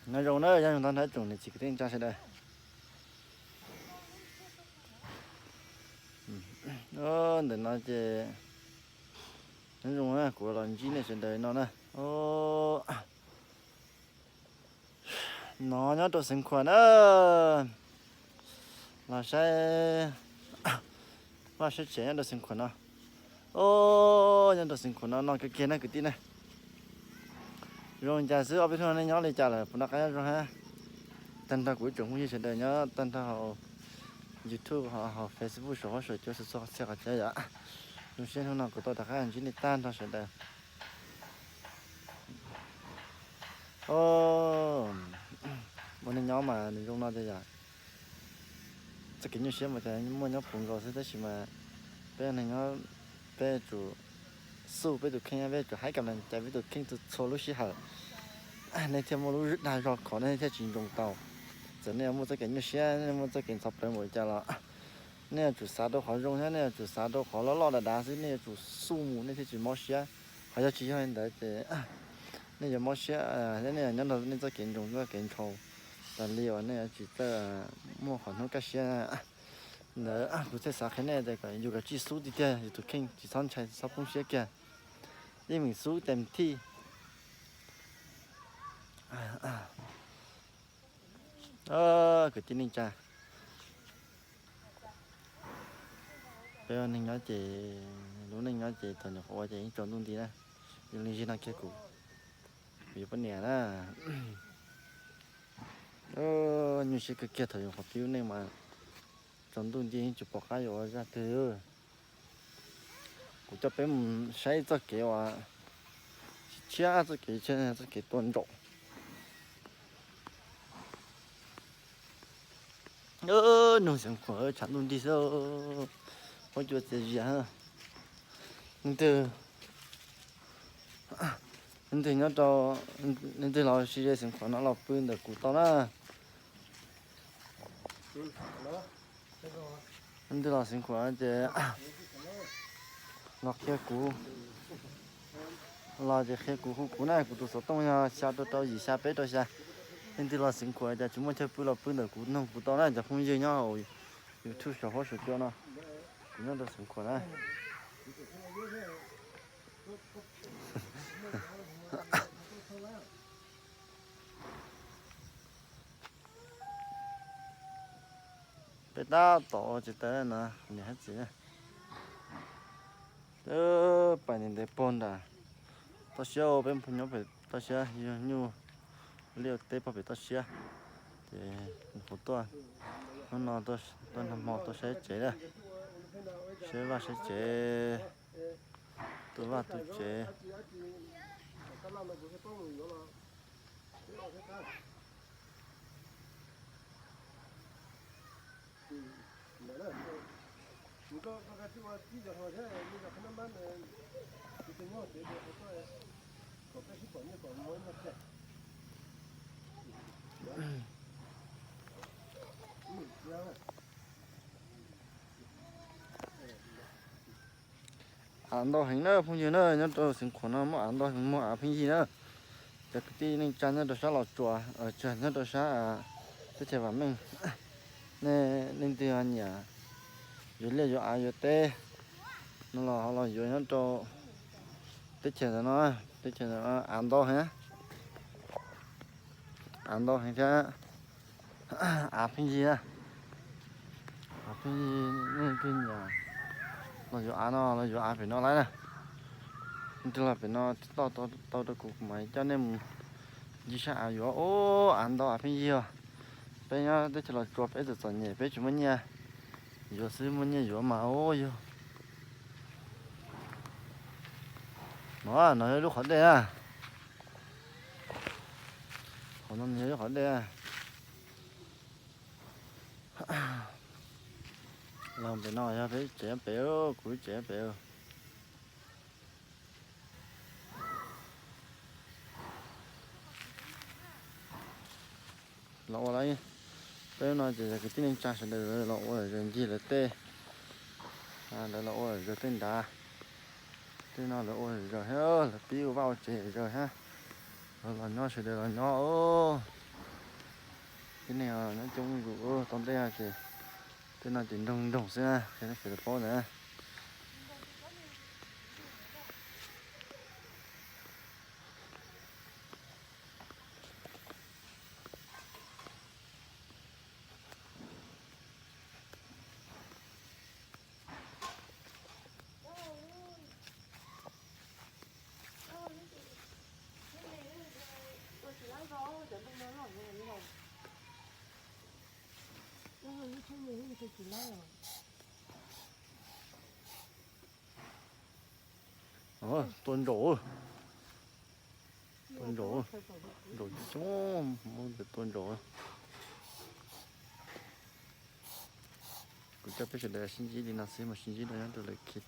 Nyob zoo na, nyob zoo tag nrho tsoom niam txiv kwv tij neej tsa sawv daws. Ntawm no ces nyob zoo na, kuv los ntsib nej sawv daws no na. No nyob rau Xeev Khuam na, los saib vaj saib tsev nyob rau Xeev Khuam no. Nyob rau Xeev Khuam no no kiag kiag na kwv tij na. Zoo li cas xwb, ob peb hnub no nej nyob li cas lawm, puas noj qab nyob zoo hab? Tag nrho kuv ib tsoom phooj ywg sawv daws nyob tag nrho hauv YouTube, hauv Facebook, saum huab saum cua txhua txhua txhia qhov chaw yom. Zoo siab hnub no kuv tau rov qab ntsib nej tag nrho sawv daws. Ua neej nyob mas nws zoo no tiag yom. Txoj kev nyuaj siab mas cas muaj nyob puv nkaus xwb, tab sis mas peb neeg nyob, peb yuav tsum xub peb tus kheej, peb yuav tsum haib kam lees cai peb tus kheej txhua txhua lub sij hawm, nej thiaj muaj lub dag zog khov, nej thiaj tsis ntsoog tau. Txawm nej yuav muaj txoj kev nyuaj siab, nej muaj txoj kev ntxhov plawv npaum li cas los nej yuav tsum xav rau qhov zoo thiab nej yuav tsum xav rau qhov loj loj dav dav xwb, nej yuav tsum xub mus nej thiaj tsis mob siab. Qhov yog tsis yog li ntawd ces nej yuav mob siab thiab nej yuav nyob rau nej txoj kev ntsoog txoj kev ntshaus tas li uas nej yuav tsis txawj muaj qhov hnub kaj siab. Ntawd kuv thiaj xav qhia nej tias kom yus kav tsij xub tiag tiag yus tus kheej, tsis txhob ntshai, tsis txhob poob siab kiag, yeej meem xub tes thij. Kwv tij neej tsa, peb ua neej nyob ces, lub neej nyob ces thaum nyuam qhuav ua ces yeej tsaus ntuj nti na. Yog li zig no kiag kuv, kuv yuav poj niam na. Nyuaj siab kawg kiag thaum nyuam qhuav pib lub neej mas tsaus ntuj nti yeej tsis pom qab yuav ua zaj twg. Kuv coj peb mus saib txoj kev uas tshiab, txoj kev tshiab, txoj kev tua ntsaum. Nug Xeev Khuam tshav ntuj nrig xwb, huab cua txias zias. Leej twg, leej twg nyob rau, leej twg los sis ze Xeev Khuam no los pw ntawm kuv tau na. Leej twg los Xeev Khuam ces los qhia kuv, los ces qhia kuv hu kuv na, kuv tus xov tooj yog xya rau rau yim xya peb rau xya. Leej twg los Xeev Khuam ces tsis muaj chaw pw los pw ntawm kuv, nug kuv tau na cov phooj ywg nyob hauv YouTube saum huab saum cua no. Kuv nyob rau Xeev Khuam na. Peb tab tom ua tsis tau no, niam hab txiv na. Pais ntev ntev pog nram toj siab, peb nyob pem toj siab, yog nyuj liaj teb pog pem toj siab. Ces kuv tuaj hnub no tuaj nag hmo tuaj saib tsev na, saib vaj saib tsev, tu vaj tu tsev. Av ntau heev na phooj ywg na, nyob rau Xeev Khuam no muaj av ntau heev, muaj av pheej yig na. Cov kwv tij neej tsa nyob rau sab Los Tsuas, tsis, nyob rau sab teb chaws Vam Meej, nej leej twg nyiam yuav liaj yuav av yuav teb no los ho los yuav nyob rau teb chaws ntawm no, teb chaws ntawm no av ntau heev. Av ntau heev thiab, av pheej yig na. Av pheej yig, nej leej twg nyiam los yuav av no los yuav av pem no lawm na. Leej twg los pem no toj tau rau kuv, kuv mam coj nej mus ncig sab av yuav. Ub, av ntau av pheej yig os. Peb nyob teb chaws Los Tsuas peb txom txom nyem peb tsis muaj nyiaj yuav xwb, muaj nyiaj yuav mas ub yug. No, no yog lub qhov dej na. Qhov no yog lub qhov dej. Los pem no yog peb tsev pem, kuv tsev pem. Los ua, peb no ces yog kwv tij neej tsa sawv daws los ua zos ncig lawv tej, lawv los ua zos tej nrad. Tej no lawv ua zos thiab, lawv pib ua vaj ua tsev zos thiab. Los nyob sawv daws los nyob os. Tib neeg nyob coob zuj zus tau ntej ces tej no ces nroog nroog xwb na, qhia nej sawv daws paub ntawd. Tua nraum, tua nraum, nraum coob, muab tua nraum. Kuv coj peb sawv daws sib ntsib li no xwb, mas sib ntsib dua nyob rau lawv khi.